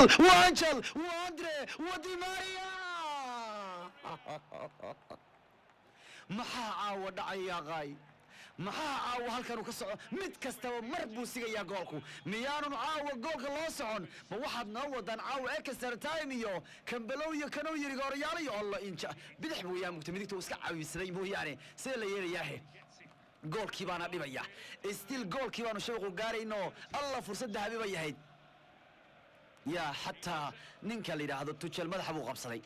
Gool! Waa Angel, waa Andre, waa Di Maria. Maxaa caawa dhacaya qaay? Maxaa caawa halkanu ka soco? Mid kastaba mar buu sigayaa goolku. Miyaanun caawa goolka loo socon? Ma waxaad noo wadaan caawa extra time iyo kambalow iyo kanow yiri gooryaal iyo Alla inja bidix buu yaa mugta, midigta uu iska caawisaday mooyaane. Sida la yeelayaahe, goolkii baana dhibaya. Still goolkii baanu shawqu gaarayno. Alla, fursad dahabi bay ahayd. Yaa, xataa ninka la yidhaahdo Tuchel madaxa buu qabsaday.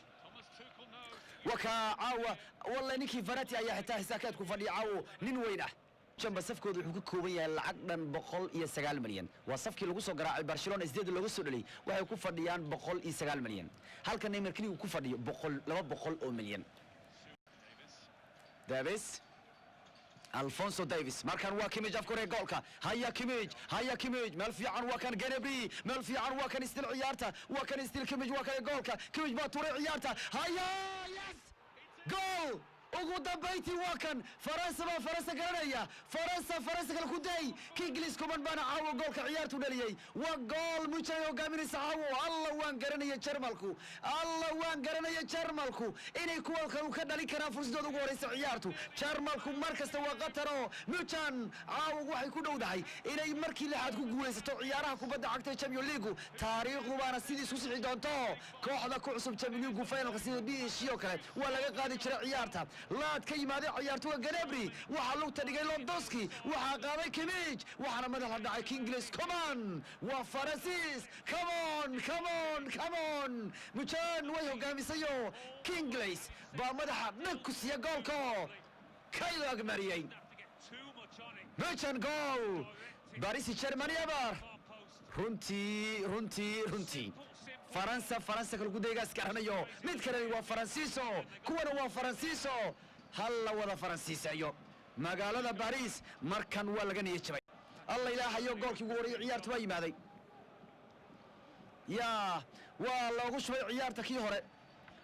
Wakaa caawa walla ninkii Verratti ayaa xitaa xisaakaadku fadhiya caawo, nin weyn ah. Jamba safkooda wuxuu ka kooban yahay lacag dhan 109 milyan. Waa safkii lagu soo garaacay Barcelona, sideed looga soo dhaliyay. Waxay ku fadhiyaan 109 milyan, halka Neymar keliya uu ku fadhiyo boqol 200 oo milyan. Davis, Alfonso Davis, markan waa Kimmich, afka hore goolka. Haya Kimmich, haya Kimmich, meel fiican, waa kan Gnabry, meel fiican, waa kan still ciyaarta, waa kan still Kimmich, waa kan goolka. Kimmich baa tuuray ciyaarta. Haya, yes, goal! Ugu dambayntii waa kan Faransa baa Faransa garanaya. Faransa, Faransa kale ku day. Kingsley Coman baana caawa goolka ciyaartu dhaliyey. Waa gool, Munchen hogaaminaysa caawo. Alla, waan garanaya Jarmalku, alla, waan garanaya Jarmalku inay kuwa kale ka dhalin karaan fursadooda ugu horeysa ciyaartu. Jarmalku mar kasta waa qataro. Munchen caawa waxay ku dhowdahay inay markii lixaad ku guulaysato ciyaaraha kubadda cagta ee Champions League. Taariikhdu baana sidii isku sixi doonto. Kooxda ku cusub Champions League finalka sida PSG oo kale waa laga qaadi jiray ciyaarta. Laad ka yimaaday ciyaartoyga Gnabry, waxaa lugta dhigay Lewandowski, waxaa qaaday Kimmich, waxaana madax la dhacay Kingsley Coman. Waa Faransiis. Come on, come on, come on! Munchen way hogaamisayo. Kingsley baa madaxa dhag ku siiya goolko kaylo agmariyey. Munchen gool, Paris Germany eber. Runtii, runtii, runtii, Faransa, Faransa kale gudaygaas garanayo. Mid kalena waa Faransiiso, kuwana waa Faransiiso. Hal la wada Faransiiseeyo magaalada Baris. Markan waa laga niya jabay. Alla ilaahayo, goolkii ugu horreeyay ciyaartu waa yimaaday. Yaa, waa loogu shubay ciyaarta kii hore.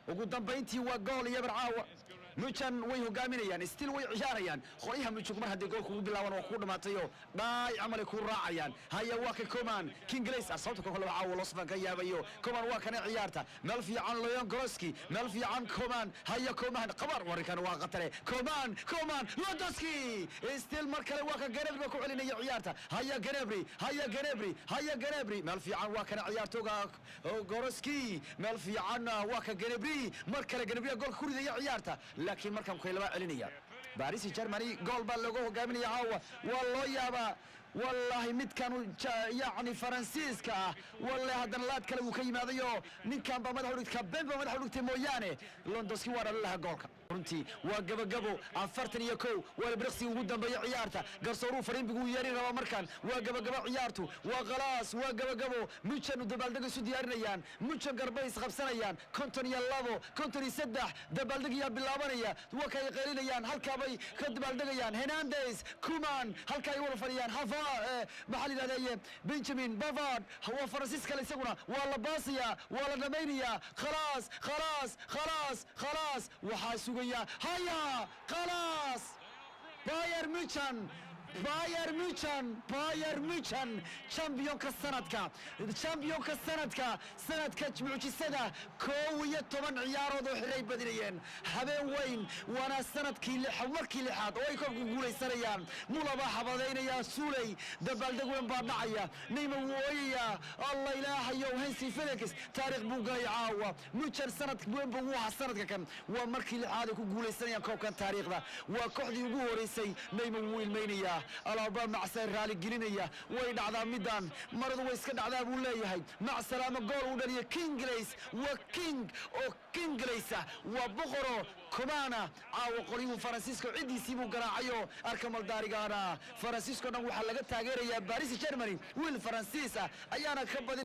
Ugu dambayntii waa gool iyo barcaawa. Munchen way hogaaminayaan, still way ciyaarayaan. Qolyaha Munchen mar haddii goolka ugu bilaaban waa ku dhamaatayo, dhaay camalay ku raacayaan. Haya, waa ka Coman, Kingsley ah, sababta koox laba caawa loo safan ka yaabayo. Coman waa kana ciyaarta, meel fiican, Lewandowski, meel fiican, Coman. Haya Coman, qabar, warinkan waa qatare. Coman, Coman, Lewandowski, still mar kale waa ka Gnabry baa ku celinaya ciyaarta. Haya Gnabry, haya Gnabry, haya Gnabry, meel fiican, waa kana ciyaartooga Goretzka, meel fiican, waa ka Gnabry, mar kale Gnabry goolka ku ridaya ciyaarta, laakiin markan kuy laba celinaya. Paris Germany gool baa looga hogaaminaya caawa. Waa loo yaabaa wallaahi midkan yacni Faransiiska ah. Wallahi haddana laad kale wuu ka yimaadayo. Ninkan baa madaxa udhigtay, Kabem baa madaxa udhigtay mooyaane. Lewandowski waa dhalin lahaa goolka. Runtii waa gabagabo, 41 waa libriqsiga ugu dambeeya ciyaarta. Garsooruhu fariimbigu yeeri rabaa. Markan waa gabagabo ciyaartu, waa khalaas, waa gabagabo. Munchen dabaaldeg isu diyaarinayaan. Munchen garbay isqabsanayaan. 52, 53, dabaaldegayaa bilaabanaya. Waa kay qaylinayaan, halkaabay ka dabaaldegayaan. Hernandez, Kuman, halka ay wada fadhiyaan. Hafa, maxaa la yidhahdaye, Benjamin Pavard waa Faransiis kale isaguna. Waa la baasayaa, waa la dhamaynayaa. Khalaas, khalaas, khalaas, khalaas! Waxaa sugaya. Haya, khalaas! Bayern Munchen, Bayern Munchen, Bayern Munchen, championka sanadka, championka sanadka, sanadka mucjisada. 11 ciyaarood oo xiray badinayeen habeen weyn, waana sanadkii markii lixaad oo ay koobka guulaysanayaan. Mula baa xabadaynaya suuley, dabaaldeg weyn baa dhacaya. Neymar wuu ooyayaa. Allah ilaahayow, Hansi Flick taariikh buu galay caawa. Munchen sanad weyn buu u ahaa sanadka kan. Waa markii lixaad ay ku guulaysanayaan koobkan taariikhda, waa kooxdii ugu horeysay. Neymar wuu ilmaynayaa, alaabaa macsay raali gelinaya. Way dhacdaa midaan, maradu way iska dhacdaa buu leeyahay. Macsalaamo. Gool uu dhaliya Kingsley, waa king oo Kingsleysa, waa boqoro Komana. Caawa qolyuhu Faransiisko ciddiisii buu garaacayo. Arkamaldaarigaana Faransiisko dhan waxaa laga taageerayaa Paris Germany. Wiil Faransiis ah ayaana ka badin.